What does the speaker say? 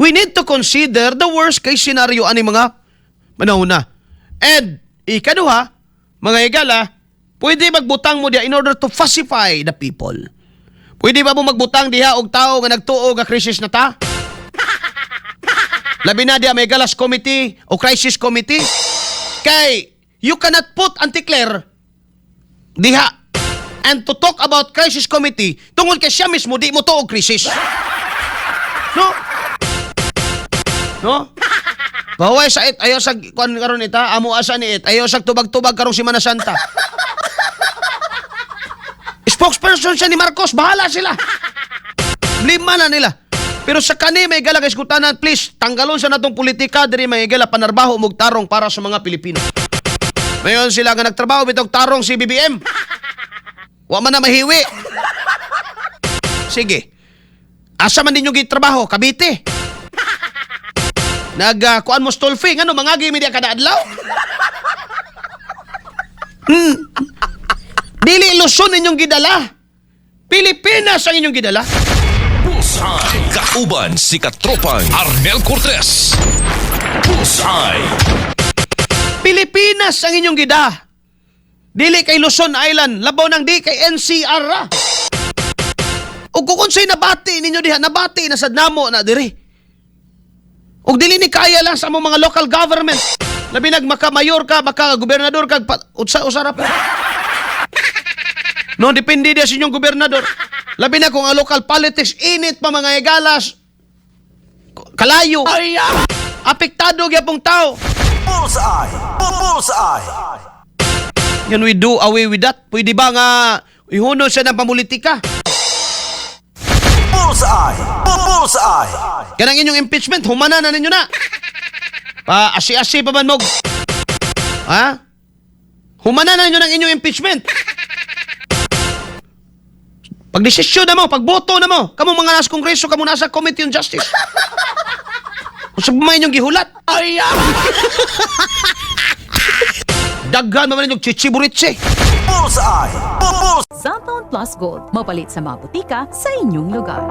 We need to consider the worst case scenario ani mga manahon na. And ikaduha, mga higala, pwede magbutang mo diha in order to pacify the people. Pwede ba mo magbutang diha og tao nga nagtuo nga crisis na ta? Labi na diha may galas committee o crisis committee. Kay you cannot put Auntie Claire diha and to talk about crisis committee tungod kay siya mismo di mo tuo crisis. No? No? Baway sa it, ayaw sa kuan karon ita, amo asa ni it, ayaw sa tubag-tubag karong Semana Santa. Spokesperson siya ni Marcos, bahala sila. Blima na nila. Pero sa kani may gala kay iskutanan, please, tanggalon sa natong politika diri, may gala, panarbaho mog tarong para sa mga Pilipino. Mayon sila nga nagtrabaho bitog tarong si BBM. Wa man na mahiwi. Sige. Asa man ninyo gitrabaho? Cavite. Nag kuan mo stolfing ano mangagi mi diya kada adlaw? Dili Luzon inyong gidala. Pilipinas ang inyong gidala. Bullseye. Kauban si Katropang Arnel Cortez. Bullseye. Pilipinas ang inyong gida. Dili kay Luzon Island, labaw nang di kay NCR ra. Ug kung unsay nabati ninyo diha, nabati na sad namo na diri. Ug dili ni kaya lang sa among mga local government. Labi nag maka-mayor ka, maka-gobernador ka, utsa usa ra pa. No, depende diya sa inyong gobernador. Labi na kung ang local politics init pa, mga higalas. Kalayo. Apektado gyapong tao. Bullseye! Bullseye! Yan, we do away with that. Pwede ba nga ihunod siya ng pamulitika? Bullseye! Bullseye! Kanang inyong impeachment, humana na ninyo na. Pa asi-asi pa man mo. Ha? Humana na ninyo ng inyong impeachment. Pagdesisyon na mo, pagboto na mo, kamo mga nasa kongreso, kamo nasa Committee on Justice. Kung sa mga inyong gihulat, ay! Daghan man inyong chichiburitse. Bullseye! Bullseye! Xanthone Plus Gold, mapalit sa mga butika sa inyong lugar.